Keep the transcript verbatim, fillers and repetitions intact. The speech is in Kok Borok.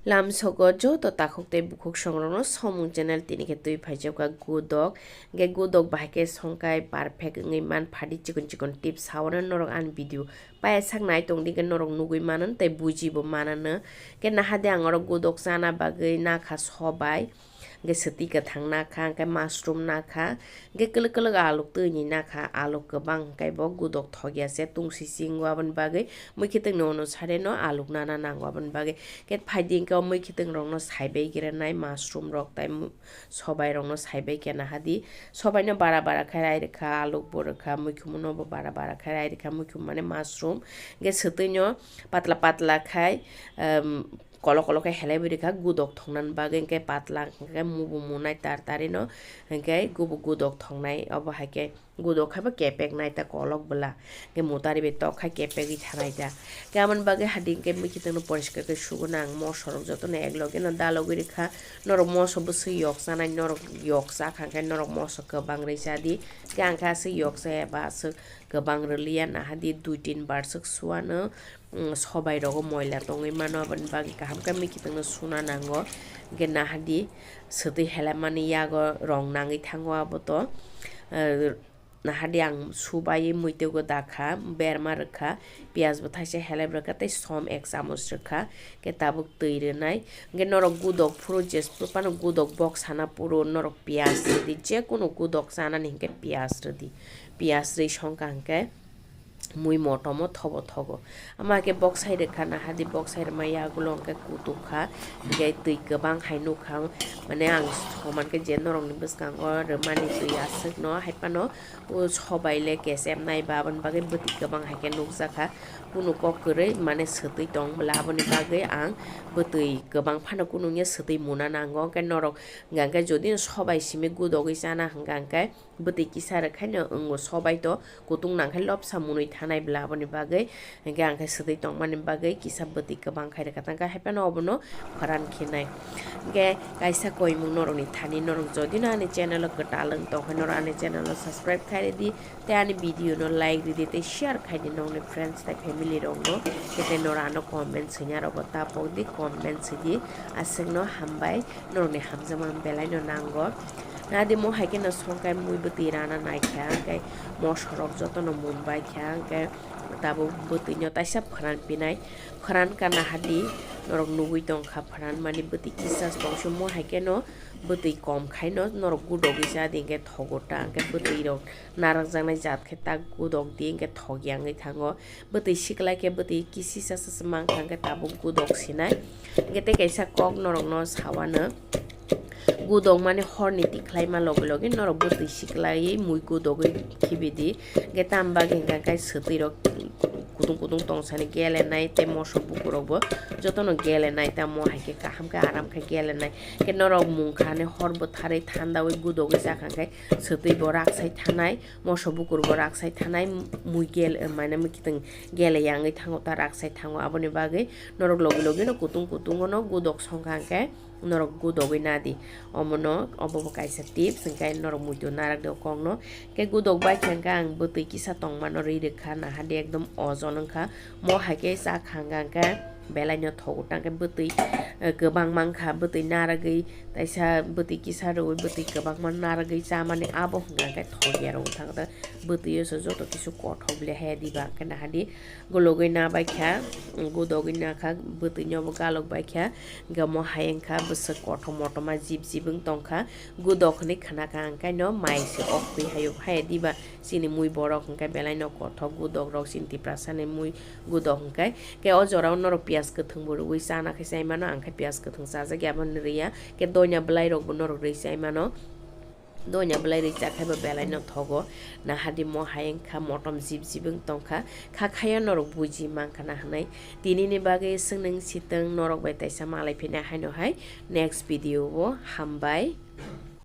Lamsogo joto takhuk tei bukhuk songrokno Somung channel tini khe twi phaijak kha gudok. Hwnkhe gudok bahai khe songkai perfect wngwi man phadi chikon chikon tips hawano norok ani video paya sak nai tongdi hwnkhe norok nugwi mano tei bujibo manano. Hwnkhe nahadi ang oro gudok chana bagwi nakha sobai. Hwnkhe swtwi kwthang nakha, hwnkhe mushroom nakha, hwnkhe kwlwk kwlwk aluk twini nakha, aluk kwbang hwnkhe bo gudok thokya se tungsising o, aboni bagwi mui khitwngni onusareno aluk nana nango aboni bagwi. Hwnkhe phaidi hwnkhe o mui khitwng rokno saibai grenai, mushroom rok tai mu-, sobai rokno saibai khe nahadi, sobaino bara bara khe rai rwkha, aluk bo rwkha, muikhumuno bo bara bara khe rai rwkha, muikhum mane mushroom, hwnkhe swtwino patla patla khai, um, kolok kolok khe helaiwi rwkha gudok thongnani bagwi, hwnkhe patla hwnkhe mubu munai tar tarino, hwnkhe gubu gudok thongnai obo hai khe gudok khai bo kepek nai ta kolok bwla, hwnkhe mutari bai tok khai kepegwi thanai ta. Hwnkhe aboni bagwi hadi hwnkhe mui khitwngno poriskar khe sugo nang, moso rok jotono ek loge no dalogwi rwkha, norok moso bwswk yok chanai, norok yok cha kha hwnkhe norok moso kwbang rwi cha di, hwnkhe ang khe aswk yok chaya ba aswk kwbang rwliya, nahadi dui tin bar swk suano. Mm, sobai rogo moila tongwi mano, aboni bagwi kaham khe mui khitwngno suna nango. Hwnkhe nahadi swtwi helaimani yago rong nangwi thango aboto. Eh, nahadi ang subaiwi muitwgo dakha, berma rwkha, piyaj bo thaisa helai rwkha tei som ek chamuch rwkha, hwnkhe tabuk twi rwnai. Hwnkhe norok gudok phuru jesphuru phano gudok bok sana phuru norok piyaj rwdi, jekunu gudok chanani hwnkhe piyaj rwdi, piyaj rwi songkha hwnkhe mui motomo thobo thogo. Ama khe boksai rwkha, nahadi boksai rwma yagulo hwnkhe kutuk kha, hwnkhe twi kwbang hai nukha. Mane ang soman khe je norokni bwskango rwmani twi aswkno hai phano o sobai le kesem nai ba, aboni bagwi bwtwi kwbang hai khe nukjakha. Kunu kok kwrwi mane swtwi tong bwla, aboni bagwi ang bwtwi kwbang phano kunu wngya swtwi muna nango. Hwnkhe norok hwnkha hwnkhe jodi sobai simi gudogwi chana hwnkha hwnkhe bwtwi kisa rwkhaino wngo, sobai to kutung nangkhai lopsa munwi thanai bwla, aboni bagwi hwnkhe ang khe swtwi tongmani bagwi kisa bwtwi kwbang khai rwkha, tangkhe haiphano obono phoran khinai. Hwnkhe kaisa koimung norokni thani, norok jodi no ani channel o kwtal wng tongkhe norok ani channel o subscribe khai rwdi, tei ani video no like rwdi tei share khai di nokni friends tei family rokno, hwnkhe tei norok ano comment swina rokbo ta pokdi, comment swidi, aswkno hambai, norokni hamjakmani belaino nango. Nadi mo hai kheno songkai mui bwtwi rana naikha, hwnkhe mosorok jotono munbaikha, hwnkhe tabuk bwtwino taisa phoran pinai, phoran kana hadi norok nugwi tongkha phoran mani bwtwi kisa tongse mo hai kheno bwtwi kom khaino norok gudogwi chadi hwnkhe thogo ta, hwnkhe bwtwi rok narakjaknai jat khe ta gudok di hwnkhe thok yangwi thango. Bwtwi siklai khe bwtwi kisisa sasa mankha hwnkhe tabuk gudok sinai. Hwnkhe tei kaisa kok norokno sawano, gudok mani horni tikhlaima logi logi norok bwtwi siklaiwi mui gudogwi khibidi. Hwnkhe tamo bagwi hwnkha khe swtwi rok kutung kutung tongsani gelenai tei moso bukurokbo jotono gelenai, tamo hai khe kaham khe aram khe gelenai. Hwnkhe norok mungkhani hor bwtharwi thandawi gudogwi chakha hwnkhe swtwi bo raksai thanai. Moso bukur bo raksai thanai, mui gel, mane mui kiteng gele yangwi thango ta raksai thango, aboni bagwi norok logi logi no kutung kutung no gudok songkha hwnkhe norok gudogwi nadi. Omono obo bo kaisa tips, hwnkhe norok muitu narak de o kokno. Hwnkhe gudok bai khe hwnkhe ang bwtwi kisa tongmano rwi rwkha, nahadi ekdom ojon wngkha. Mo hai khe cha kha hwnkha hwnkhe belai no thogo, tang khe bwtwi, eh, kwbang mankha, bwtwi naragwi, taisa bwtwi kisa rwui bwtwi kwbangma naragwi chamani abo hwnkha khe thokya rw thang khe bwtwi o se joto kisu kothok le he diba hwnkhe nahadi gulugwi na bai kha, gudogwi na kha, bwtwi no bo galok bai kha, hwnkhe mo hai wngkha bwswk kothok motoma jib jib wng tongkha, gudok hwnwi khna kha hwnkhe no mai se ok twi hayuk hai diba. Chini mui borok hwnkhe belai no kothok, gudok rok chini Tiprasa ni mui gudok hwnkhe. Khe o jora o norok piyaj kwthwng bo rwui chana khe chai mano, ang khe piyaj kwthwng chajak ya, abo ni rwya. Khe doina bwlai rok bo norok rwi chai mano, doina bwlai rwi cha khe bo belai no thogo. Nahadi mo hai wngkha motom jib jib wng tongkha, kha khayo norok buji mankha na hwnwi. Tini ni bagwi swngning sitwng norok bai taisa malai phina haino hai next video o. Hambai.